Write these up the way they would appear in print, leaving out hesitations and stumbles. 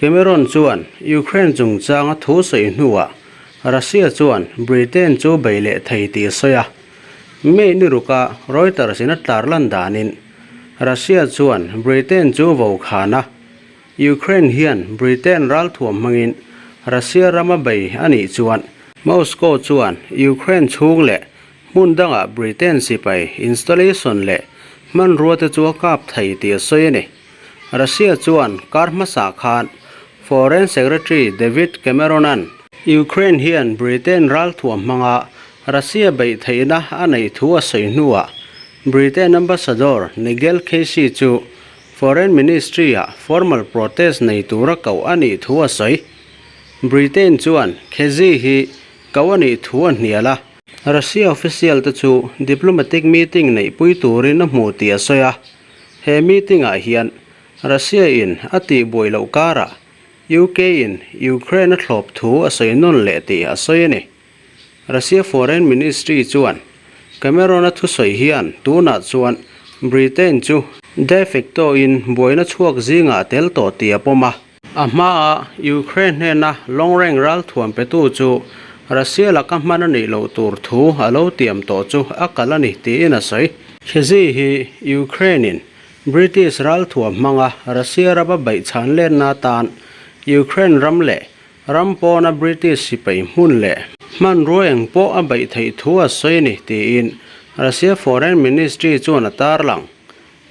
Cameron chuan Ukraine chungchanga thu sawi hnuah Russia chuan Britain chu bei leh thei tih a sawi a. May ni ruka Reuters in a tlar lan danin Russia chuan Britain chu vo khan a, Ukraine hian Britain ralthuam hmangin Russia rama bei a nih chuan Moscow chuan Ukraine chhung leh hmun dangah Britain sipai installation leh hmanrua te chu a kap thei tih a sawi a ni. Russia chuan kar hmasa khan Foreign Secretary David Cameron-a'n Ukraine hian Britain ralthuam hmanga Russia beih theihna a neih thu a sawi hnuah Britain Ambassador Nigel Casey chu Foreign Ministry-ah formal protest nei tura koh a nih thu a sawi. Britain chuan Casey hi koh a nih thu a hnial a. Russia official te chu diplomatic meeting neihpui turin a hmu tih a sawi a. He meeting ah hian Russia in a tihbuai loh karah UK in Ukraine a thlawp thu a sawi nawn leh tih a sawi a ni. Russia Foreign Ministry chuan Cameron a thusawi hian tunah chuan Britain chu de facto in buaina chhuak zingah a tel tawh tih a pawm a. A hmaa Ukraine hnena long range ralthuam petu chu Russia laka hman a nih loh tur thu a lo tiam tawh chu a kal a ni tiin a sawi. Khezi hi Ukraine in British ralthuam hmanga Russia rama beih chhan lenna atan Ukraine ram leh ram pawna British sipai hmun leh hmanrua eng pawh a beih theih thu a sawi a ni tiin Russia Foreign Ministry chuan a tarlang.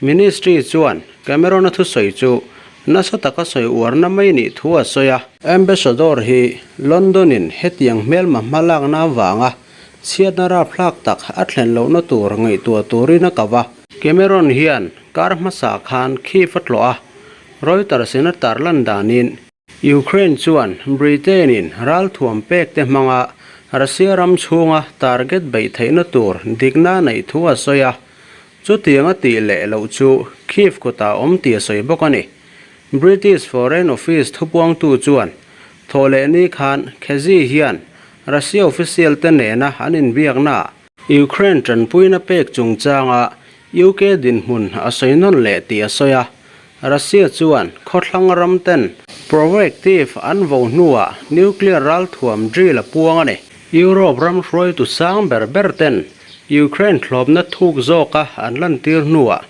Ministry chuan Cameron-a thusawi chu nasa taka sawi uarna mai nih thu a sawi a. Ambassador hi London-in hetiang hmelma hmalakna avanga chhiatna rapthlak tak a thlen lohna tur ngaihtuah turin a kau a. Cameron hian kar hmasa khan Kyiv a tlawh a, Reuters-in a tarlan danin Ukraine chuan Britain-in ralthuam pek te hmanga Russia ram chhunga target beih theihna tur dikna neih thu a sawi a, chutiang a tih leh loh chu Kyiv kutah awm tih a sawi bawk a ni. British Foreign Office thupuangtu chuan thawhlehni khan Khezi hian Russia official te nena an inbiaknaah Ukraine tanpuina pek chungchanga UK dinhmun a sawi nawn leh tih a sawi a, Russia chuan khawthlang ram ten provoactive an vo hnuah nuclear ralthuam drill a puang a ni. Europe ram hruaitu sang ber ber ten Ukraine thlawpna thuk zawka an lantir hnuah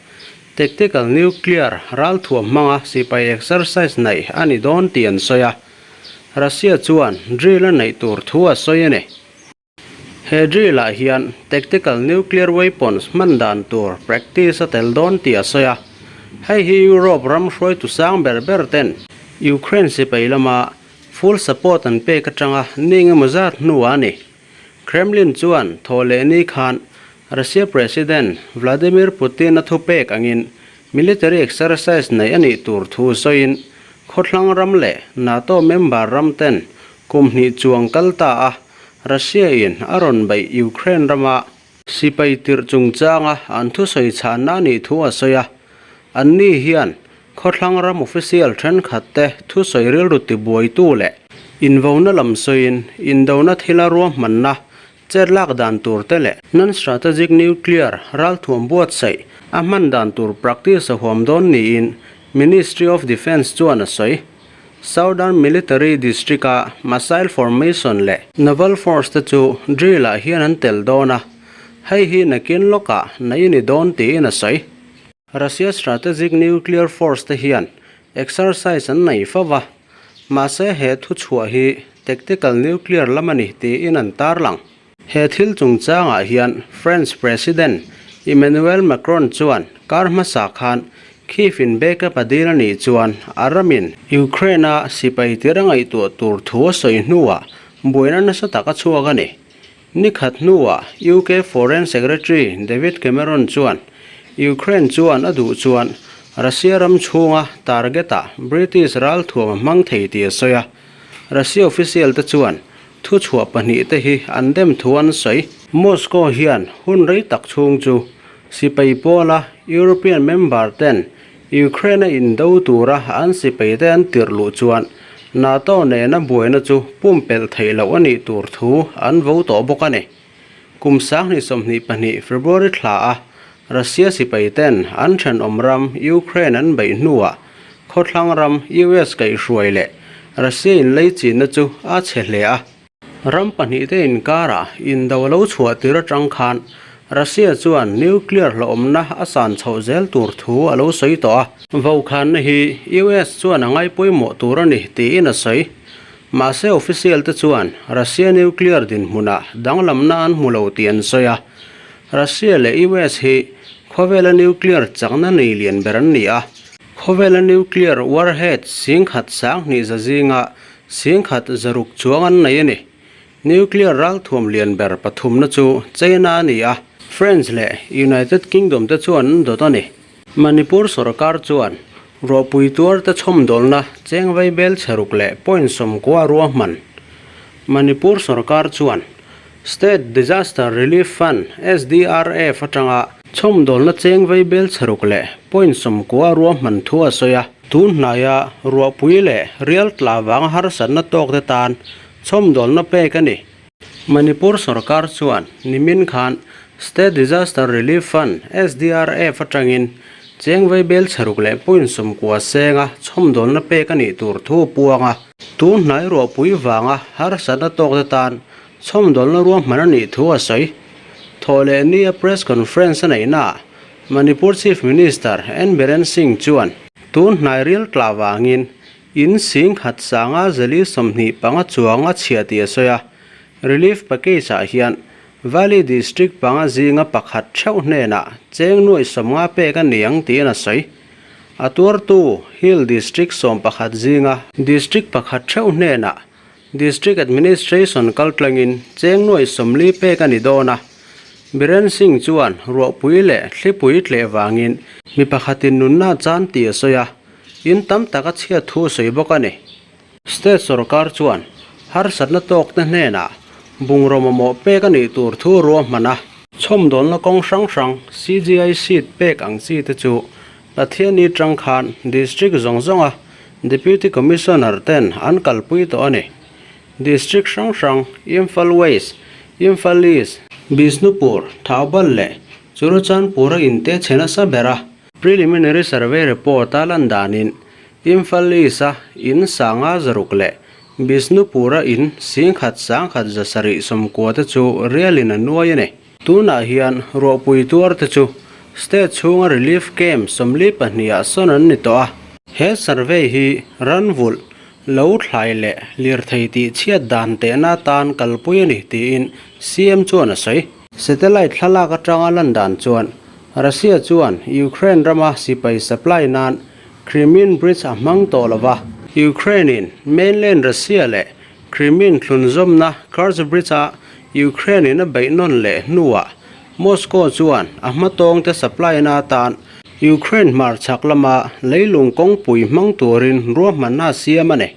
tactical nuclear ralthuam hmanga sipai exercise neih a ni dawn tih an sawi a, Russia chuan drill a neih tur thu a sawi a ni. He drill ah hian tactical nuclear weapons hman dan tur practice a tel dawn tih a sawi a. Hei hi Europe ram hruaitu sang ber ber ten Ukraine sipai lama full support an pek atanga ni engemaw zat hnuah a ni. Kremlin chuan thaw leh ni khan Russia President Vladimir Putin a thupek angin military exercise neih a nih tur thu sawiin khawthlang ram leh NATO member ram ten kum hnih chuang kal ta a Russia in a rawn beih Ukraine rama sipai tirh chungchanga an thusawi chhanna a nih thu a sawi a. Anni hian khawthlang ram official thenkhat te thusawi rilru tibuaitu leh invona lam sawiin indona thila ruahmanna chet lak dan tur te leh non-strategic nuclear ralthuam buatsaih a hman dan tur practice a huam dawn niin Ministry of Defence chuan a sawi. Southern Military District-a Missile Formation leh Naval Force te chu drill-ah hian an tel dawn a, hei hi nakin lawkah neih a ni dawn tiin a sawi. Russia Strategic Nuclear Force te hian exercise an nei fo va, mahse he thuchhuah hi tactical nuclear lam a ni tiin an tarlang. He thil chungchangah hian French President Emmanuel Macron chuan kar hmasa khan Kyiv in backup a dil a nih chuan a ramin Ukraine-a sipai tir a ngaihtuah tur thu a sawi hnuah buaina nasa tak a chhuak a ni. Ni khat hnuah UK Foreign Secretary David Cameron chuan Ukraine chuan a duh chuan Russia ram chhunga target-ah British ralthuam a hmang thei tih a sawi a. Russia official te chuan Thuchhuah pahnihte hi an dem thu an sawi. Moscow hian hun rei tak chhung chu sipai pawla European member ten Ukraine a indo tura an sipaite an tirh luh chuan NATO nena buaina chu pumpelh theih loh a nih tur thu an vo tawh bawk a ni. Kum 2022 February thla a Russia sipai ten an thenawm ram Ukraine an beih hnuah. Khawthlang ram US kaihhruai leh Russia inleichinna chu a chhe hle a. Ram pahnihte inkarah indo a lo chhuah tir atang khan Russia chuan nuclear hlawhawmna a san chhoh zel tur thu a lo sawi tawh a. Vokhanna hi US chuan a ngai pawimawh tur a ni tiin a sawi. Mahse official te chuan Russia nuclear dinhmunah danglamna an hmu lo tih an sawi a. Russia leh US hi khawvela nuclear chakna nei lian ber an ni a. Khawvela nuclear warhead 10,000 sanghnih za zinga 10,000 zaruk chuang an nei a ni. Nuclear ralthuam lian ber pathumna chu China a ni a, France leh United Kingdom te chuan an dawt a ni. Manipur sorkar chuan ruahpui tuarte chhawmdawlna cheng vaibel chheruk leh point 90 ruahman. Manipur sorkar chuan State Disaster Relief Fund, SDRF, atanga chhawmdawlna cheng vaibel chheruk leh point 90 ruahman thu a sawi a. Tun hnaia ruahpui leh rial tla vanga harsatna tawkte tan chhawmdawlna pek a ni. Manipur sorkar chuan nimin khan State Disaster Relief Fund, SDRF, atangin cheng vaibel chheruk leh point 90 senga chhawmdawlna pek a nih tur thu a puang a. Tun hnai ruahpui vanga harsatna tawkte tan chhawmdawlna ruahman a nih thu a sawi. Thawh leh nia press conference a neihnaah Manipur Chief Minister N Biren Singh chuan tun hnai rial tla vangin In 10,000 sanga zali 25 chuang a chhia tih a sawi a, Relief Package ah hian Valley District panga zinga pakhat theuh hnenah cheng nuaih 50 pek a ni ang tiin a sawi. A tuartu Hill District 11 zinga District pakhat theuh hnenah District Administration kaltlangin cheng nuaih 40 pek a ni dawn a, Biren Singh chuan ruahpui leh thlipui tleh vangin mi pakhatin nunna a chan tih a sawi a, in tam tak a chhiat thu a sawi bawk a ni. State sorkar chuan harsatna tawkte hnenah bungraw mamawh pek a nih tur thu ruahman a. Chhawmdawlna kawng hrang hrang CGI seat pek ang chi te chu Pathianni tang khan District zawng zawnga Deputy Commissioner ten an kalpui tawh a ni. District hrang hrang Imphal West, Imphal East, Bishnupur, Thoubal leh Churachandpur a inte chhe nasa ber a. Preliminary Survey Report a lan danin Imphal East a in sanga zaruk leh Bishnupur a in 10,000 10,000 790 te chu rialin a nuai a ni. Tunah hian ruahpui tuar te chu state chhunga relief camp 42 ah sawn an ni tawh a. He survey hi ranvulh, lo thlai leh lirthei tih chhiat dan tehna atan kalpui a ni tiin CM chuan a sawi. Satellite thlalak atanga lan dan chuan Russia chuan Ukraine rama sipai supply nan Crimean Bridge a hmang tawh lo va. Ukraine-in mainland Russia leh Crimean thlunzawmna Kerch Bridge-a Ukraine-in a beih nawn leh hnuah Moscow chuan a hmatawngte supply na atan Ukraine hmarchhak lama leilung kawngpui hmang turin ruahmanna a siam a ni.